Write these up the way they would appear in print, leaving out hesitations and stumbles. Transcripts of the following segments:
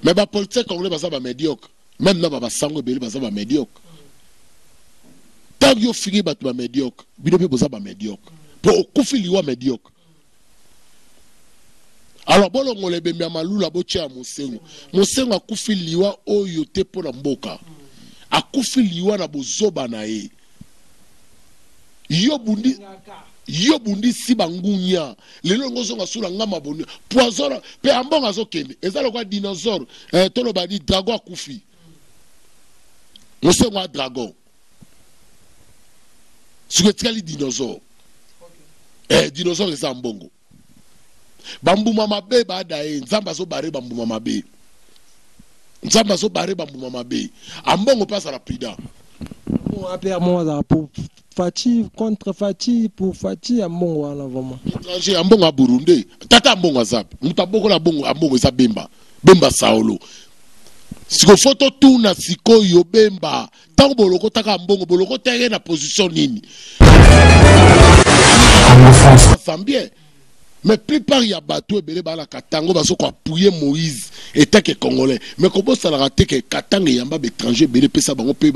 Mais bapoliticien congolais baza bamédiocre, même na babasango ebele baza bamédiocre. Ntango yo ofingi bato bamédiocre, bino mpe boza bamédiocre, mpo okufi liwa médiocre. Alors bolongola ebembe ya Malula, botia ya Mosengo. Mosengo akufi liwa oyo te mpo na mboka, akufi liwa na bozoba na ye. Yo bundi, yo bundisi bangunya, lelo yango ozonga sula ngamba boni poison mpe ambongo azokende, eza lokola dinosaure, toloba di dragon akufi. Mosengo a dragon, soki etikali dinosaure, dinosaure eza mbongo. Bambuma mabe baada ye, Nzambe azobare bambuma mabe, Nzambe azobare bambuma mabe. Ambongo mpe azala prudent. Bon, APR mo azala pour Fatshi, contre Fatshi, pour Fatshi, ya mbongo wana vraiment. Étranger, ambongo ya Burundi. Tata ambongo aza moto abokola bongo. Ambongo eza Bemba, Bemba Saolo. Siko fo totuna sikoyo Bemba, ntango bolokotaka ambongo, bolokota ye na position nini? Zambien. Mais plupart ya bato ebele bala Katanga bazo koappuyer Moïse etake congolais, mais kobosalaka te ke Katanga eyamba baétranger ebele, epesa bango mpe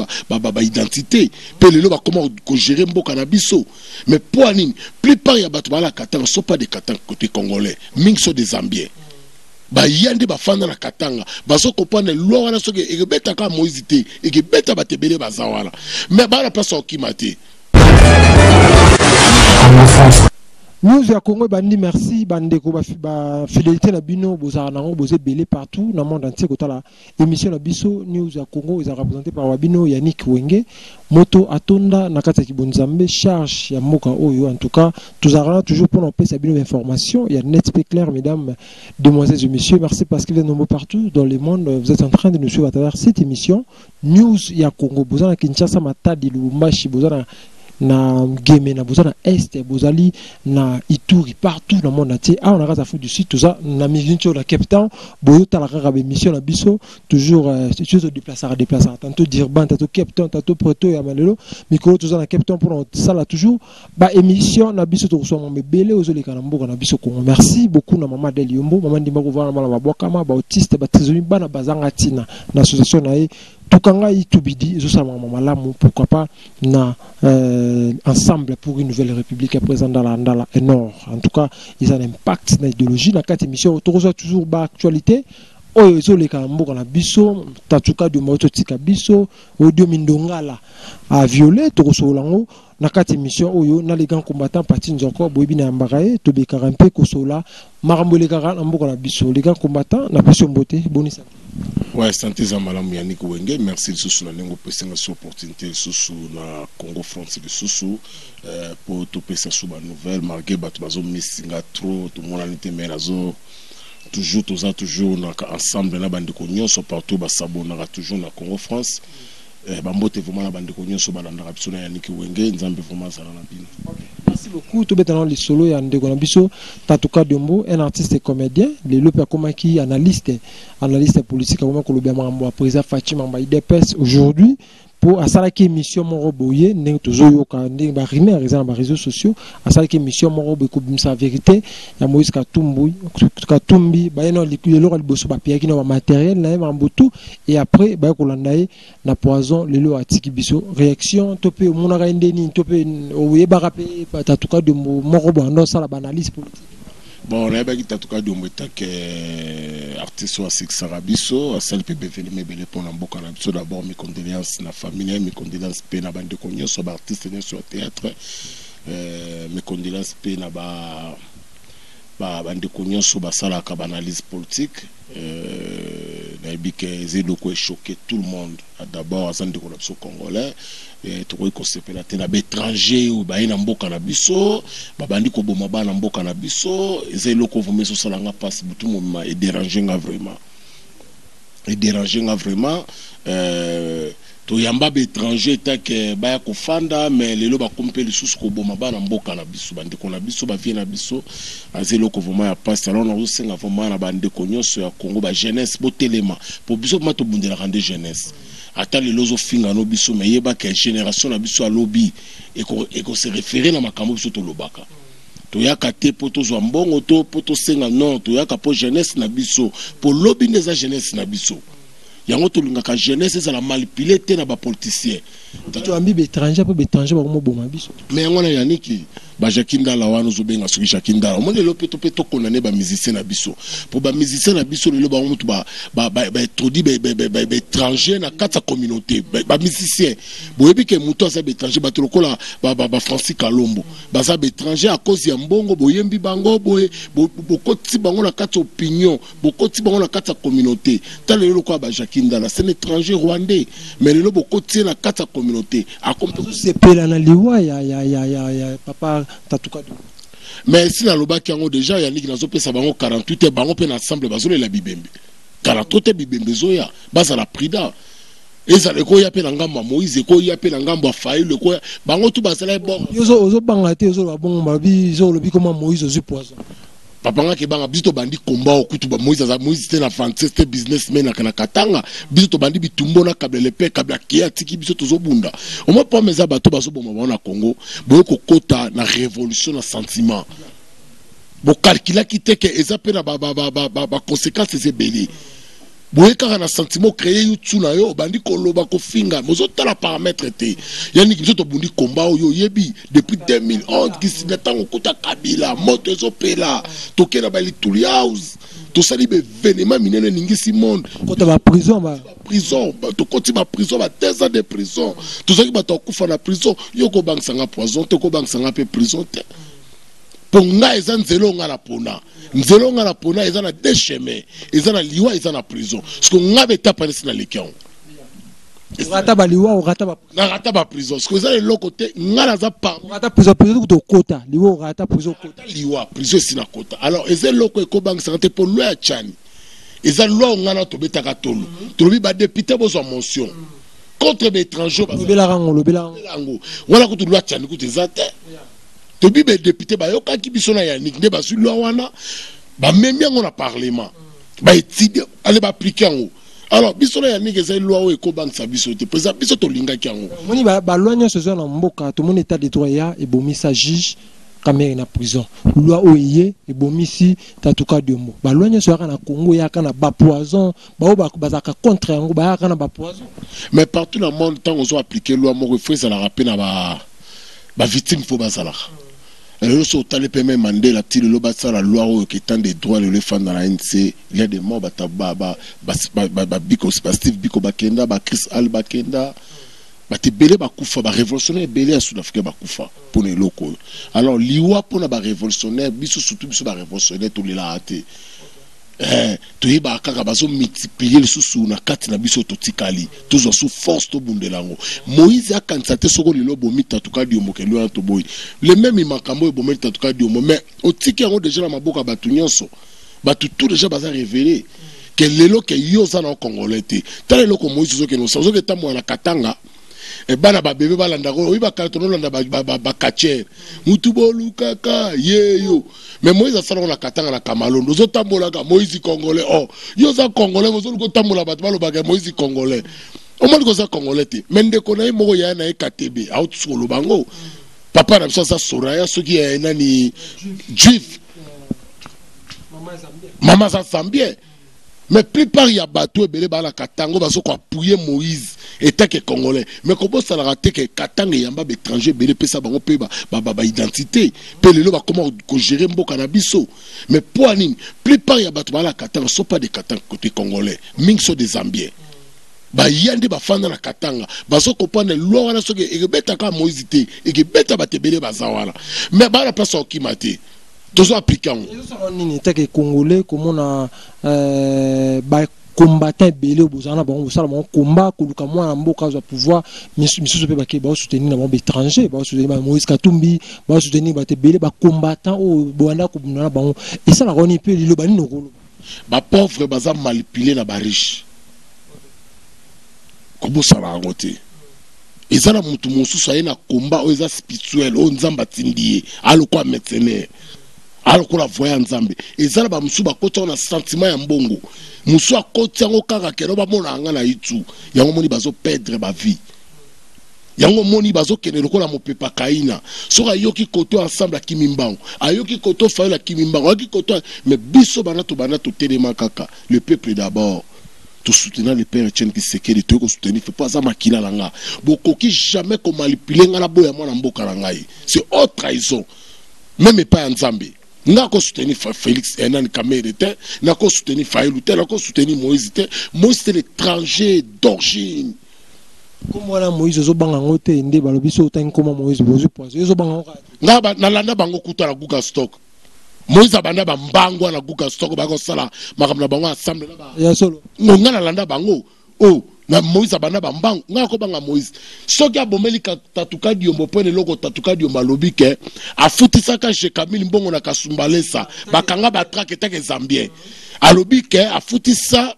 baidentité, mpe lelo bakoma kogérer mboka na biso. Mais mpo ya nini plupart ya bato bala Katanga sont pas des Katanga côté congolais? Mingi sont des Zambiens, baya nde bafanda na Katanga. Bazokomprendre loi wana, soki ekebetaka Moïse te, ekebeta bato ebele baza wana, mais bana place okima te. News ya Congo ebandi. Merci bandeko, bafidélité na bino bozalaka nango, boza ebele partout na monde entier kotala émission na biso News ya Congo. Ezalaka représenté par wabino Yannick Wenge, moto atonda na kati ya kibonzambe, charge ya mboka oyo. En tout cas, tozalaka toujours mpona kopesa bino information ya net pe clair. Mesdames, demoiselles et messieurs, merci parce que vous êtes nombreux partout dans le monde, vous êtes en train de nous suivre à travers cette émission News ya Congo. Boza na Kinshasa, Matadi, Lubumbashi, boza na Gemena, boza na Est, bozali na Ituri, partout na monde entier. Awa na kati Afrique du Sud, toza na minute oyo na Cape Town. Boyotala kaka baémission na biso toujours, tozodéplaçaka déplaçaka, tantôt Durban, tantôt Cape Town, tantôt Pretoria. Malelo mikolo toza na Cape Town mpona kosala toujours baémission na biso. Tokoswama ebele ozoleka na mboka na biso Congo. Merci beaucoup na mama Adel Yombo, mama Ndimba kovana, bana babwakama, baautiste, batrisomie, bana bazanga ntina, na association na ye Tokanga Itubidi ezosalama malamu. Pourquoi pas na Ensemble pour une nouvelle république ya président Ndala Ndala et Nord. En tout cas, eza na impact na idéologie. Na kati émission tokozwa toujours baactualité oyo ezoleka na mboka na biso. Tatuka diomo totika biso odio mindongala aviolé, tokosolola yango na kati émission oyo na les grands combattants Pati Nzoko. Boyebi na yambaka ye, tobekaka mpe kosola makambo elekaka na mboka na biso. Les grands combattants, na biso, mbote, bonisa. Ouais, santé eza malamu, Yannick Wenge. Merci lisusu na ndenge opesinga so opportunité lisusu na Congo France lisusu, mpo topesa so banouvelle, malgré bato bazomisinga trop, tomonani te, mais nazo toujours, toza toujours na ensemble na bandeko nyonso partout basabonaka toujours na Congo France. Bambote vraiment na bandeko nyonso balandaka biso na Yannick Wenge. Nzambe vraiment azala na bino. Merci beaucoup. Tobetana lisolo ya ndeko na biso Tatuka Diombo, un artiste et comédien. Lelo mpe akomaki analyste politique, akomaki kolobela makambo ya président Fatshi, makambo ya UDPS. Aujourd'hui, mpo asalaki émission moko boye, ndenge tozoyoka, ndenge barumeur eza na baréseaux sociaux, asalaki émission moko boye kobimisa vérité ya Moïse Katumbi. Katumbi baye na eloko ya liboso, bapiyaki na bamatériel na ye, makambo tout, et après baye kolanda ye na poison. Lelo atiki biso. Réaction to mpe omonaka ye nde nini, to mpe oyebaka mpe Tatuka Diombo moko boye ando osala baanalyse politique? Bon, nayebaki Tatuka Diombo etake artiste oyo asekisaka biso, asali mpe baévénement ebele mpona mboka na biso. D'abord, mes condoléances na famille na ye, mes condoléances mpe na bandeko nyonso, baartiste nyonso ya théâtre, mes condoléances mpe na bandeko nyonso basalaka baanalyse politique. Nayebi ke eza eloko echoqué tout le monde. D'abord aza ndeko na biso congolais, tokoki kosepela te na baétranger oyo baye na mboka na biso, babandi koboma bana mboka na biso. Eza eloko vraiment ezosala nga mpasi butu mobima, edérange nga vraiment, edérange nga vraiment. Toyamba baétranger etake baya kofanda, mais lelo bakomi mpe lisusu koboma bana mboka na biso, bandeko na biso, bavie na biso. Aza eloko vraiment ya pasi. Alors nazosenga vraiment na bandeko nyonso ya Congo, bajeunesse, botelema, po biso vraiment tobundelaka nde jeunesse. Ata lelo ozofinga no biso, mais yebaka génération na biso alobi ekose référer na makambo biso tolobaka. Toyaka te mpo tozwa mbongo to mpo tosenga, non. Toyaka mpo jeunesse na biso, mpo lobi nde eza jeunesse na biso. Yango tolingaka jeunesse ezala manipulée te na bapoliticien. Toyambi baétranger mpo baétranger bakomoboma biso. Mais yango wana, yaniki bajaki Ndala wana ozobenga soki Jaki Ndala, omoni lelo mpe to mpe tokondane bamusicien na biso, mpo bamusicien na biso lelo bango mutu baintroduit baétranger na kati ya communauté. Bamusicien, boyebi ke moto aza baétranger, bato lokola baFrancis Kalombo baza baétranger à cause ya mbongo. Boyembi bango boye, bokotisi bango na kati ya opinion, bokotisi bango na kati ya communauté. Tala lelo lokola bajaki Ndala, c'est un étranger rwandais, mais lelo bokotisi ye na kati ya communauté. Azosepela na liwa ya papa Tatuka. Mais si nalobaki yango déjà, yaniki nazopesa bango 48 te. Bango mpe na ensemble bazolela bibembe 48 te. Bibembe ezoya, bazala prudent. Ezala ekoya mpe na ngambo ya Moïse, ekoya mpe na ngambo ya Fayulu, ekoya bango tu bazala bon. Ozobanga te, ozoloba bongo, balobi ozolobi koma Moïse ozwi poison. Papa ngaki ebanga. Biso tobandi komba oyo kutu Moïse aza Moïse te na français te, businessman na Katanga. Biso tobandi bitumbo na Kabila lepe. Kabila ke atiki biso, tozobunda. Omoi pome eza bato bazoboma bango na Congo. Boye kokota na révolution na sentiment, bokalkulaki te ke eza mpe na baconséquence eza ebele. Boye kaka na sentiment, créer YouTube na yo, obandi koloba, kofinga, ozotala paramètre te. Yani biso tobundi komba oyo oyebi depuis 2011 kisina. Ntango okuta Kabila, moto ezopela, toke na balituli house, tosali baévénement minene eningisi monde. Kota baprison ba. Prison, tokoti baprison, ba 2 ans de prison. Tozalaki bato akufa na prison. Yo kobangisanga poison te, kobangisanga mpe prison te, mpo ngai eza nzela oyo ngai na pona. Nzela oyo ngai na pona eza na deux chemin, eza na liwa, eza na prison. Parce que ngai betapa nesi naleki yango. Orata baliwa, orata ba. Narata baprison, parce que eza eloko te. Ngai naza par Orata prison, prison kuta okota liwa, orata prison okota. Liwa, prison esi na kota. Alors eza eloko ekobangisaka te, mpo loi ya Tshiani eza loi oyo ngai na tobetaka tolo. Tolobi badéputé bozwa motion contre baétranger. Lobelaka yango, lobelaka yango. Yango wana kutu loi Tshiani kutu eza te. Tobi badéputé bayokaki biso na Yannick nde bazwi loi wana, bamemi yango na parlement, baétudie, ale baappliquer yango. Alors biso na Yannick, ezali loi oyo ekobangisa biso te. Président, biso tolingaki yango. Omoni baloi nyonso eza na mboka. Tomoni état de droit ya ebomisa juge Kamerhe na prison. Loi oyo eye ebomisi Tatuka Diombo. Baloi nyonso eyaka na Congo, eyaka na bapoison. Bao bazalaka contre yango bayaka na bapoison. Mais partout na monde, ntango ozo appliquer loi moko, ifo ezalaka mpe na bavictime, fo bazalaka. Lelo so otali mpe me Mandela ti lelo basala loi oyo ke état de droit lelo efanda na ANC, il y a des morts. Bato babiko, baSteve Biko bakenda, baChris Hani bakenda, bato ebele bakufa, barévolutionnaire ebele ya Sud Africain bakufa mpona eloko oyo. Alors liwa mpona barévolutionnaire, biso surtout biso barévolutionnaire tolelaka te. Toyebaka kaka bazomultiplier lisusu na kati na biso. Totikali tozwa su force, tobundela yango. Moïse akanisa te soko lelo obomi Tatuka Diombo kelo wana toboyi le même makambo oyo ebomeli Tatuka Diombo, mais otiki yango déjà na maboko ya bato nyonso. Bato tout déjà baza révélé ke lelo ke yo oza na congolais te. Tala eloko Moïse ozokende osala, ozoke tambola na Katanga, bana babebe balandaka oyo bakala tonolanda bacatcheur mutu bolukaka ye yo. Mais Moïse asalaka na Katanga na Kamalondo, ozotambolaka Moïse congolais. Oh, yo oza congolais, ozoluka otambola, bato balobaka Moïse congolais, omoni koza congolais te. Mais ndeko na ye moko, yaya na ye Katebe, auti koloba yango, papa na biso aza Soraya, soki ya nani, juif, mama aza zambien. Mais plupart ya bato ebele baa na Katanga bazo koappuyer Moïse etake congolais. Mais kobosalaka te ke Katanga eyamba baétranger ebele, epesa bango mpe baidentité, mpe lelo bakoma kogérer mboka na biso. Mais mpo ya nini plupart ya bato baa na Katanga sont pas des Katanga côté congolais? Mingi sont des Zambiens, baya nde bafanda na Katanga. Bazokomprendre loi wana soki ekebetaka Moïse te, ekebeta bato ebele baza wana, mais baa na place ya kokima te. Tozo appliquer yango. Ezosala nini etake congolais komona bacombattant ebele oyo bozala na bango, bosala bango combat koluka mwana mboka azwa pouvoir, misusu mpe bake baosoutenir na bango baétranger, baosoutenir ba Moïse Katumbi, baosoutenir bato ebele, bacombattant oyo bobanda kobunda na bango, esalaka wani mpe liloba nini okoloba? Bapauvre baza manipulé na bariche, kobosana yango te. Eza na motu mosusu aye na komba oyo eza spirituel, oyo Nzambe atindi ye, alokola mercenaire, alokola voye ya Nzambe. Eza na bamosusu bakoti yango na sentiment ya mbongo, mosusu akoti yango kaka keno bamona yanga na itu yango. Moni bazoperdre bavie. Yango omoni bazokende lokola mopepa kaina. Soki ayoki koto ensemble akimi mbango, ayoki koto Fayulu akimi mbango, ayoki koto. Mais biso banda tobanda totelema kaka le peuple d'abord. Tosoutenir le père Etienne Tshisekedi, toyei kosoutenir mpo aza makila na nga. Bokoki jamais komanipuler nga na boya mwana mboka na ngai, c'est haute trahison même epai ya Nzambe. Nga kosoutenir Félix Hernani Kamerhe te, nakosoutenir Fayulu te, nakosoutenir Moïse te. Moïse, c'est l'étranger d'origine. Kombo wana Moïse, ozobanga yango te? Nde balobi so otangi nkoma Moïse, bozwi poison, ozobanga yango kaka te? Nga nalanda bango kuta na Guga Stock. Moïse abanda bambango na Guga Stock, bakosala makambo na bango ensemble na ba Ya solo? Ngo nga nalanda bango o na Moïse abanda bambango. Nga akobanga Moïse soki abomeli Tatuka Diombo mpo na eloko Tatuka Diombo alobi ke afutisaka Gécamines mbongo na Kasumbalesa, bakanga batraque etake Zambien. Alobi ke afutisa,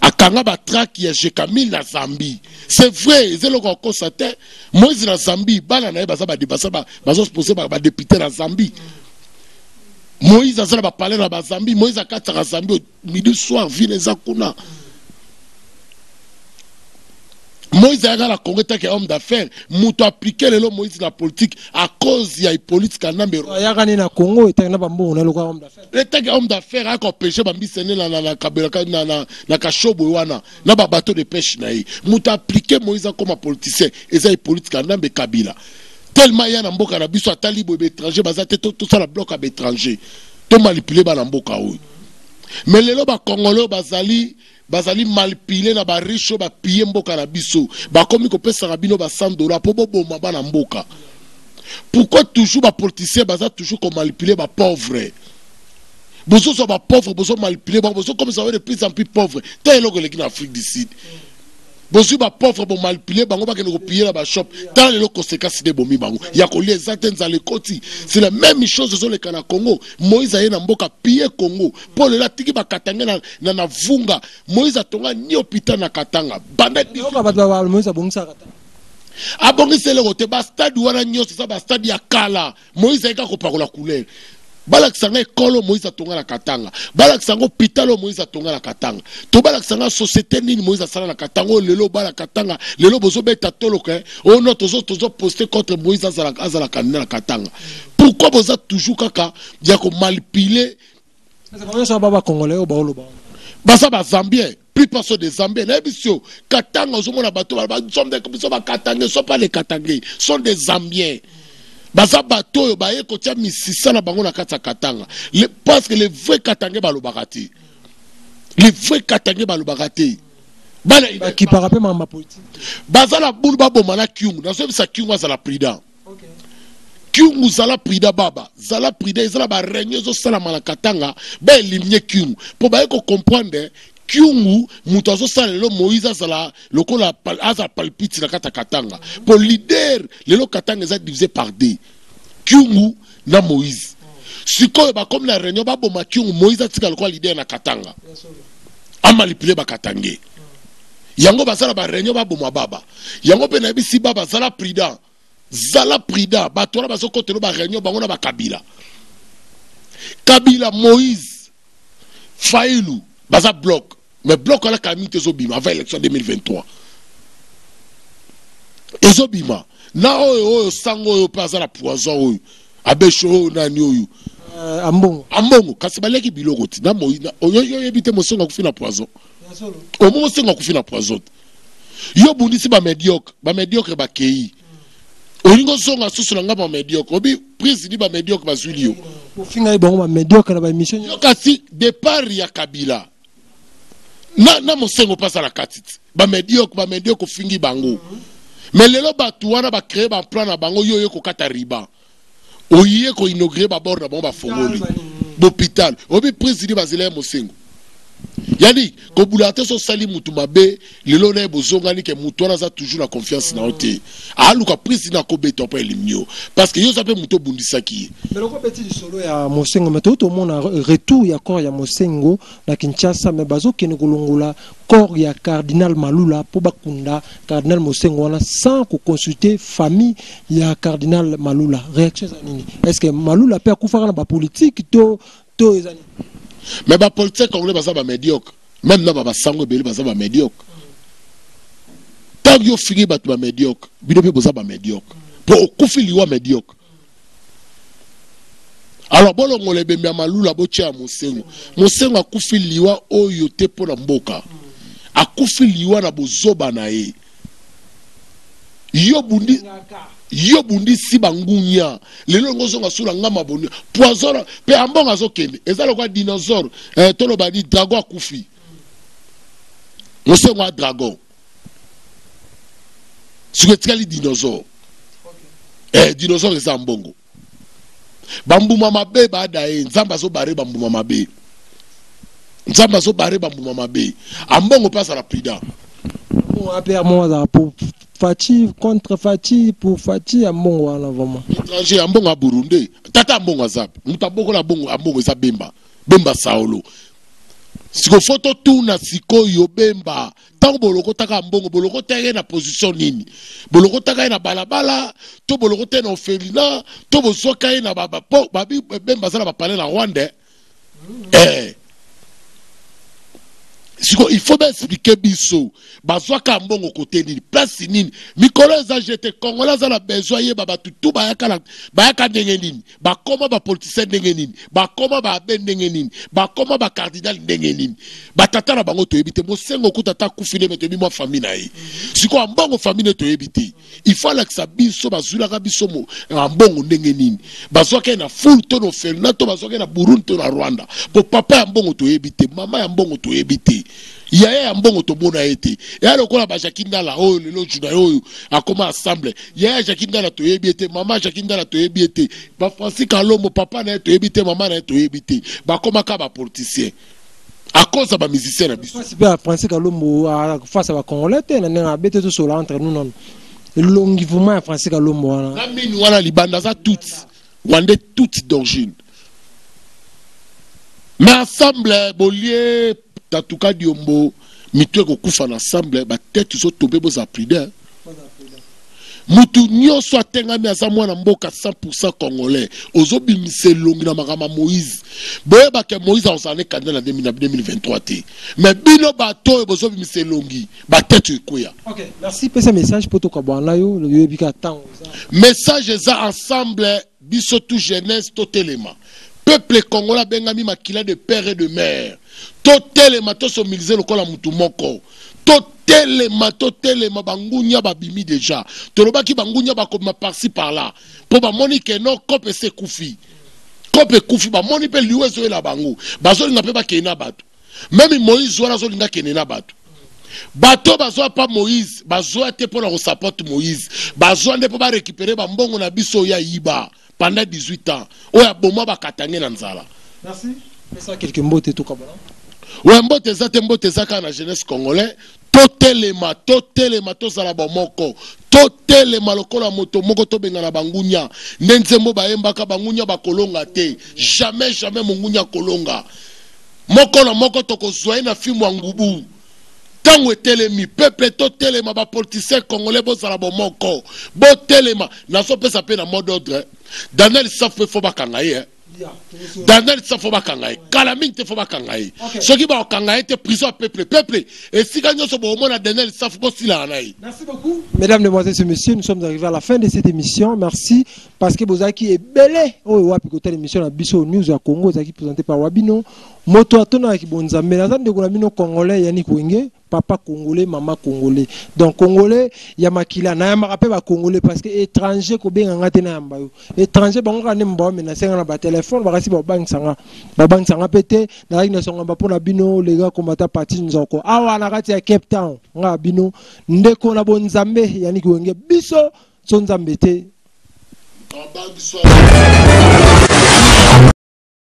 akanga batraque ya Gécamines na Zambie. C'est vrai, eza eloko akosa te. Moïse na Zambie, bana na ye baza bazopose badéputé na Zambie. Moïse aza na bapalais na bazambie. Moïse akatisaka Zambie midi, soir, ville eza kuna. Moïse ayaka na Congo etake homme d'affaires. Moto appliqué lelo Moïse na politique à cause ya Hippolyte Kanambe. Ayaka nini na Congo etaki na bambongo na lokola homme d'affaires? Etake homme d'affaires, ayaka kopêcher bambisi ne na Kabela, na Kashobwe wana na babateau de pêche na ye. Moto appliqué Moïse akoma politicien eza Hippolyte Kanambe Kabila. Tellement ya na mboka na biso, atali boye, baétranger baza te, tosala bloc ya baétranger, tomanipule bana mboka oyo. Mais lelo bacongolais oyo bazali manipulé na bariche oyo bapille mboka na biso, bakomi kopesaka bino ba 100 $ mpo boboma bana mboka. Pourquoi toujours bapoliticien baza toujours komanipule bapauvre? Bozozwa bapauvre, bozomanipule bango, bozokomisa bango de plus en plus pauvre. Te, eloko eleki na Afrique du Sud, bozwi bapauvre, bomanipule bango, bakende kopiller na bashop. Tala lelo conséquence nde ebomi bango, ya kolia eza te, nzala ekoti. C'est la même chose ezoleka na Congo. Moïse aye na mboka pille Congo mpo lelo atiki bakatangais na vunga. Moïse atonga ni hôpital na Katanga banda. Yoka bato ba Moïse abongisaka ta. Abongisi eloko te. Bastade wana nyonso eza bastade ya kala. Moïse ayeka kopakola couleur. Balakisa nga ekolo Moïse atonga na Katanga, balakisa nga hôpital oyo Moïse atonga na Katanga, to balakisa nga société nini Moïse asala na Katanga oyo lelo bala Katanga lelo bozobeta toloka oyo. No, tozoposte contre Moïse azala candidat na Katanga. Pourquoi boza toujours kaka ya komanipule? Bango nyonso ba bacongolais oyo baoloba? Baza bazambien, plupart sont des Zambiens. Nayebi si yo Katanga, ozomona bato biso bakatangais sont pas les Katangais, sont des Zambiens. Baza bato oyo baye kotia misisa na bango na kati ya Katanga, parce que les vrais Katangais balobaka te. Les vrais Katangais balobaka te. Bana bakipaka mpe makambo ya politique. Baza na bulu, baboma na Kiungu. Nazoyebisa Kiungu azala prudent. Kiungu, zala prudent. Baba, zala prudent. Eza na baréunion ezosalama na Katanga, baélimine Kiungu mpo baye kocomprendre Kiungu moto azosala lelo Moïse azala lokola azala palpite na kati ya Katanga. Mpo leader lelo Katanga eza divisé par deux, Kiungu na Moïse. Sikoyo bakomi na réunion, baboma Kiungu, Moïse atika lokola leader na Katanga, amanipule bakatangais. Yango basala baréunion, baboma baba. Yango mpe nayebisi baba, zala prudent, zala prudent. Bato wana bazokotela baréunion bango na bakabila. Kabila, Moïse, Fayulu baza bloc, mais bloc wana kala mingi te ezobima avant élection 2023, ezobima na oyo sango oyo mpe aza na poison oyo abesho oyo nani oyo. Ambongo. Ambongo. Kasi baliaki biloko ti na moi oyo oyebi te. Mosengo akufi na poison. Omo mosengo akufi na poison te. Yo obundisi bamédiocre, bamédiocre bakei, olingi ozonga susu na nga bamédiocre, obi prise ni bamédiocre bazwili yo. Ofingai bango bamédiocre na baémission. Yo kasi départ ya Kabila na mosengo mpe aza na kati ti bamédiocre, bamédiocre ofingi bango. Mais lelo bato wana bacrée baplan na bango. Yo oye kokata ruban, oye koinaugure babord na bango, bafongoli bopital, obi président bazela ya mosengo. Yani kobulaka te. So osali mutu mabe lelo na ye, bozongani ke mutu wana aza toujours na confiance na yo te, aluka président akobeta mpo elimini yo, parce que yo oza mpe mutu obundisaki ye. Mais loko obeti lisolo ya Mosengo, mais toyei tomona retour ya corps ya Mosengo na Kinshasa, mais bazokende kolongola corps ya cardinal Malula mpo bakunda cardinal Mosengo wana sans koconsulte famille ya cardinal Malula. Réaction eza nini? Est ce que Malula mpe akufaka na bapolitike to eza nini? Mais bapoliticien congolais baza bamédiocre, même na babasango ebele baza bamédiocre. Ntango yo ofingi bato ba médiocre, bino mpe boza ba médiocre, mpo okufi liwa médiocre. Alors bolongola ebembe ya Malula, botia ya Mosengo. Mosengo akufi liwa oyo te mpo na mboka, akufi liwa na bozoba na ye. Yo bundi, yo bundisi bangunya, lelo ngo ozonga sula ngamba boni poison mpe ambongo azokende, eza lokola dinosaure, toloba ni dragon akufi. Mosengo a dragon, soki etikali dinosaure, dinosaure eza mbongo. Bambuma mabe baada ye, Nzambe azobare bambuma mabe, Nzambe azobare bambuma mabe. Ambongo mpe azala prudent. Ape ambongo azala pour Fatshi, contre Fatshi, pour Fatshi. Ambongo wana vraiment étranger. Ambongo ya Burundi, tata ambongo aza moto abokola bongo. Ambongo eza Bemba, Bemba Saolo. Siko fo totuna sikoyo Bemba, ntango bolokotaka mbongo, bolokotaka ye na position nini? Bolokotaka ye na balabala, to bolokota ye na orphelinat, to bozwaka ye na po babi Bemba aza na bapalais na Rwanda? Siko il faut baexpliquer biso bazwaka mbongo kote nini, place nini. Mikolo eza jete, Congolais aza na besoin yeba bato tu bayaka, bayaka ndenge nini, bakoma bapoliticien ndenge nini, bakoma baabbé ndenge nini, bakoma bacardinal ndenge nini. Batata na bango toyebi te. Mosengo okuta ata akufi nde me toyebi mwa famille na ye. Sikoyo mbongo famille ne toyebi te. Il faut alakisa biso bazwilaka biso mbongo ndenge nini, bazwaka ye na fulu to na orphelinat, to bazwaka ye na Burundi to na Rwanda. Po papa ya mbongo toyebi te, mama ya mbongo toyebi te, yaya ya mbongo tomona ye te. Eya lokola bajaki Ndala oyo lelo juna oyo akoma ensemble. Yaya Jaki Ndala toyebi ye te, mama Jaki Ndala toyebi ye te, bafrancis Kalombo papa na ye toyebi te, mama na ye toyebi te. Bakomaka bapoliticien à cause ya bamusicien na biso. Mpe Francis Kalombo face ya bacongolais te na ndenge abete. Tosola entre nous nano, elongi vraiment ya Francis Kalombo wana. Na mini wana libanda aza tutsi, rwandais tutsi d'origine. Mais ensemble bolie tatuka diombo, mito ekokufa na ensemble, batete ezotombe. Bozala prudent. Mutu nyonso atengami aza mwana mboka 100 congolais. Ozobimisa elongi na makambo ya Moïse, boyebake Moïse akozala ne candidat na 2023 te. Mais bino bato oyo bozobimisa elongi, batete ekweya. Ok, merci. Pesa message mpo tokabwana na yo, oyebi kaka ntango. Message eza ensemble, biso tout jeunesse totelema. Peuple congolais abengami makila de père et de mère. Totelema, tosomobiliser lokola mutu moko. Totelema, totelema. Bangunya babimi déjà. Tolobaki bangunya bakobima par-ci par-là, mpo bamoni ke no kope ese ekufi, kope ekufi. Bamoni mpe liwa ezoyela bango, bazolinga mpe bakende na bato. Même Moïse wana azolinga akende na bato. Bato bazwa pa Moïse, bazwa te mpo na kosupporter Moïse, bazwa nde mpo barécupérer bambongo na biso oyo ayiba pendant 18 ans, oyo aboma bakatange na nzala. Merci. Pesa quelque mbote, tokabwana. We, mbote eza te. Mbote eza kaka na jeunesse congolais. Totelema, totelema, tozala bomoko, totelema lokola moto moko, tobengana bangunya. Nde nzembo bayembaka, bangunya bakolonga te, jamais, jamais mongunya akolonga. Moko na moko tokozwa ye na fimbo ya ngubu. Ntango etelemi, peuple totelema. Bapoliticien congolais, bozala bomoko, botelema. Nazopesa mpe na mot d'ordre, Daniel Safu mpe fo bakanga ye. Daniel Safu bakanga ye kala mingi te, fo bakanga ye. Soki bakokanga ye te, prison ya peuple. Peuple, esika nyonso bokomona Daniel Safu, bosilaka na ye. Merci beaucoup. Mesdames, Mesdemoiselles et Messieurs, nous sommes arrivés à la fin de cette émission. Merci parce que bozaki ebele oyo wapi kotala émission na biso News ya Congo, ezalaki présenté par Wabino. Moto atonaki bonzambe, naza ndeko na bino congolais Yannick Wenge, papa congolais, mama congolais. Donc congolais ya makila, nayambaka mpe bacongolais parce que étranger kobenga nga te nayamba yo. Étranger bango kaka nde baomenacer nga na batelefone, bakasi babangisa nga. Babangisa nga mpe te, nazalaki na songamba mpo na bino les gars combattant parti nzoko. Awa na kati ya Cape Town, nga bino ndeko na bonzambe Yannick Wenge, biso so nzambe te.